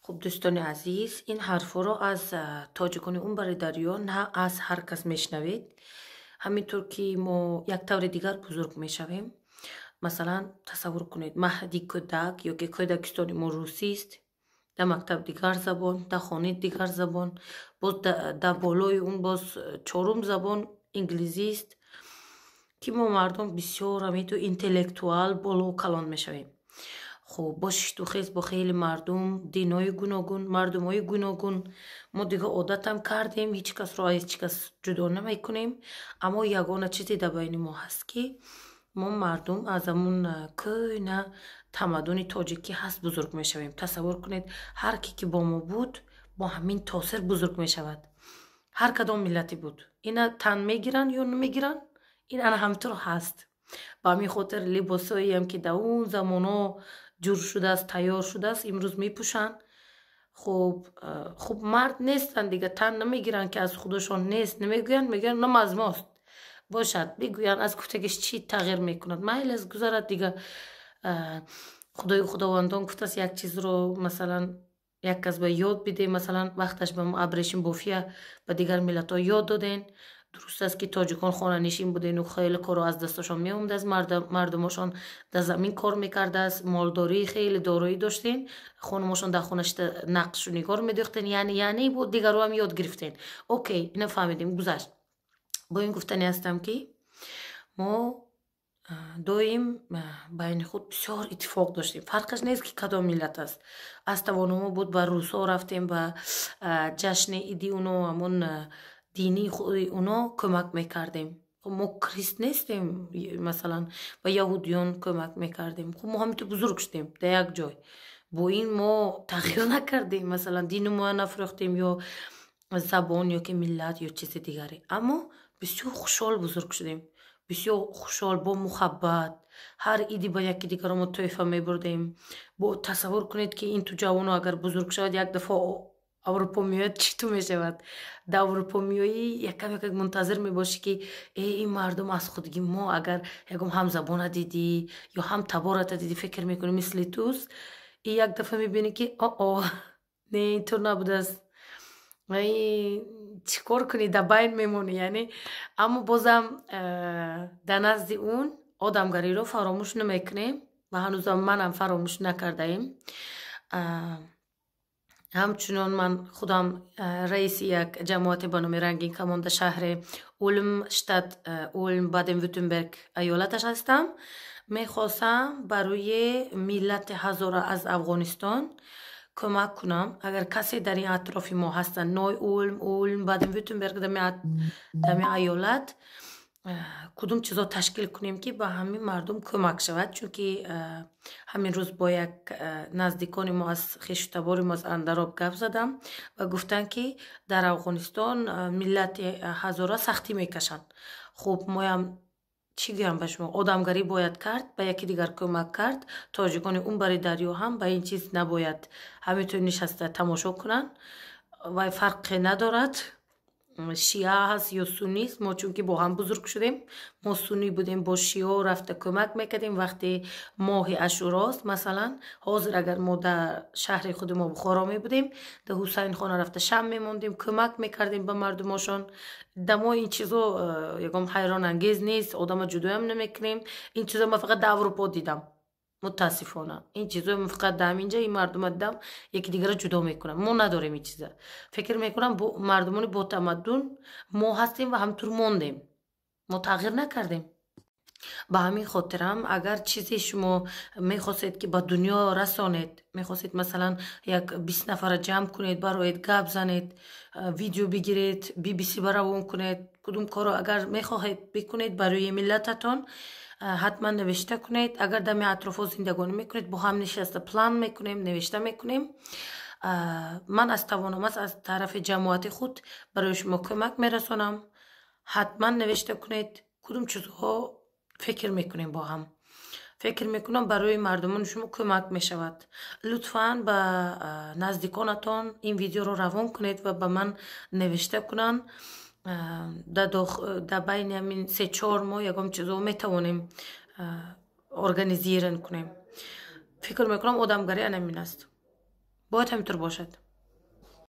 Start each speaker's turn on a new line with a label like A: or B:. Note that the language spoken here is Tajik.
A: Хуб, дӯстони азиз, ин ҳарфҳоро аз тоҷикони он бари дарё, на аз ҳар кас мешнавед. Ҳамин тур ки мо як таври дигар бузург мешавем. Масалан, тасаввур кунед, маҳди кӯдак ё ки кӯдакистони мо русист, дар мактаб дигар забон, дар хона дигар забон, боз дар болои он боз чорум забон инглизист, ки мо мардум бисёр ҳаминтур интеллектуал боло калон мешавем. Хуб, бо шиштухез бо хеле мардум, динои гуногун, мардумҳои гуногун, мо дига одатам кардем, ҳеҷ касро аз ҳеҷ кас ҷудо намекунем. Аммо ягона чизе дар байни мо ҳаст, ки мо мардум аз ҳамун кӯҳна тамаддуни тоҷикӣ ҳаст бузург мешавем. Тасаввур кунед, ҳар ки ки бо мо буд, бо ҳамин тосир бузург мешавад. Ҳар кадом миллате буд, ина тан мегиранд ё намегиранд, ин ана ҳамтур ҳаст. Ба ҳамин хотир либосҳоеам, ки дар он замонҳо ҷур шудааст, тайёр шудааст, имрӯз мепӯшанд. Хуб, хуб, мард нестанд, дига тан намегиранд, ки аз худашон нест намегӯянд, мегӯянд, нам аз мост. Бошад, бигӯянд, аз гуфтагиш чӣ тағйир мекунад? Майли, аз гузарад дига. Худои худовандон гуфтааст, як чизро, масалан, як кас ба ёд бидем, масалан, вақташ ба мо абрешим бофия ба дигар миллатҳо ёд доден. Дуруст аст, ки тоҷикон хонанишин будену хеле корро аз дасташон меомадааст, мардумошон дар замин кор мекардааст, молдорӣ, хеле дороӣ доштен, хонумошон дар хона шита нақшу нигор медӯхтен, яъне бо дигароам ёд гирифтен. Окей, ина фаҳмидем, гузашт. Бо ин гуфтане ҳастам, ки мо доим байни худ бисёр иттифоқ доштем. Фарқаш нест, ки кадом миллат аст. Аз тавономо буд, ба русҳо рафтем, ба ҷашни иди уно, ҳамон динии худи уно кӯмак мекардем. Мо крист нестем, масалан, ба яҳудиён кӯмак мекардем. Хуб, мо ҳаминтур бузург шудем дар як ҷой. Бо ин мо тағйир накардем, масалан, дину моя нафурӯхтем ё забон ё ки миллат ё чизи дигаре. Аммо бисёр хушҳол бузург шудем, бисёр хушҳол, бо муҳаббат. Ҳар иди ба яки дигаро мо тӯҳфа мебурдем. Бо тасаввур кунед, ки ин ту ҷавоно агар бузург шавад, як дафъа Аврупо меояд, чӣ ту мешавад? Дар Аврупо меоӣ, якам якак мунтазир мебошӣ, ки э, ин мардум аз худги мо. Агар ягон ҳамзабона дидӣ ё ҳам табората дидӣ, фикр мекунӣ, мисли туст. И як дафъа мебинӣ, ки оо, не, интур набудааст. Чӣ кор кунӣ? Дар байн мемонӣ, яъне. Аммо бозам дар назди он одамгариро фаромӯш намекунем ва ҳанӯзам манам фаромӯш накардаем. Ҳамчунон ман худам раиси як ҷамоате ба номи Рангин Камон дар шаҳри Улм, штат Улм, Баден Вютенберг аёлаташ ҳастам. Мехостам барои миллати ҳазора аз Афғонистон кӯмак кунам. Агар касе дар ин атрофи мо ҳастанд, Ной Улм, Улм, Баден Вютенберг, дами аёлат, кудум чизо ташкил кунем, ки ба ҳамин мардум кӯмак шавад? Чунки ҳамин рӯз бо як наздикони мо, аз хешу табори мо, аз Андароб гап задам ва гуфтанд, ки дар Афғонистон миллати ҳазора сахтӣ мекашанд. Хуб, моям чӣ гӯям ба шумо? Одамгарӣ бояд кард, ба яки дигар кӯмак кард. Тоҷикони он бари дарё ҳам ба ин чиз набояд ҳаминтур нишаста тамошо кунанд. Вай фарқе надорад, шиа ҳаст ё суннист. Мо чунки бо ҳам бузург шудем, мо суннӣ будем, бо шио рафта кӯмак мекардем. Вақте моҳи ашурост, масалан, ҳозир агар мо дар шаҳри худи мо Бухоро мебудем, дар Ҳусайнхона рафта шам мемондем, кӯмак мекардем ба мардумошон. Да мо ин чизо ягон ҳайронангез нест, одама ҷудоям намекунем. Ин чизо ман фақат дар Аврупо дидам, мутаассифона. Ин чизои ман фақат дар ҳаминҷа ин мардума дидам, яки дигарро ҷудо мекунам. Мо надорем ин чиза. Фикр мекунам, мардумони ботамаддун мо ҳастем ва ҳамтур мондем, мо тағйир накардем. Ба ҳамин хотирам, агар чизе шумо мехостед, ки ба дунё расонед, мехостед, масалан, як 20 нафара ҷамъ кунед, бароед, гап занед, видео бигиред, BBC ба равон кунед, кудум корро агар мехоҳед бикунед барои миллататон, ҳатман навишта кунед. Агар дами атрофо зиндагонӣ мекунед, бо ҳам нишаста план мекунем, навишта мекунем. Ман аз тавоном аст, аз тарафи ҷамоати худ барои шумо кӯмак мерасонам. Ҳатман навишта кунед кудум чизҳо. Фикр мекунем, бо ҳам фикр мекунам, барои мардумони шумо кӯмак мешавад. Лутфан ба наздиконатон ин видеоро равон кунед ва ба ман навишта кунанд. Дар байни ҳамин 3-4 моҳ ягон чизо метавонем организировать кунем. Фикр мекунам, одамгарӣ анамин аст. Бояд ҳамин тур бошад.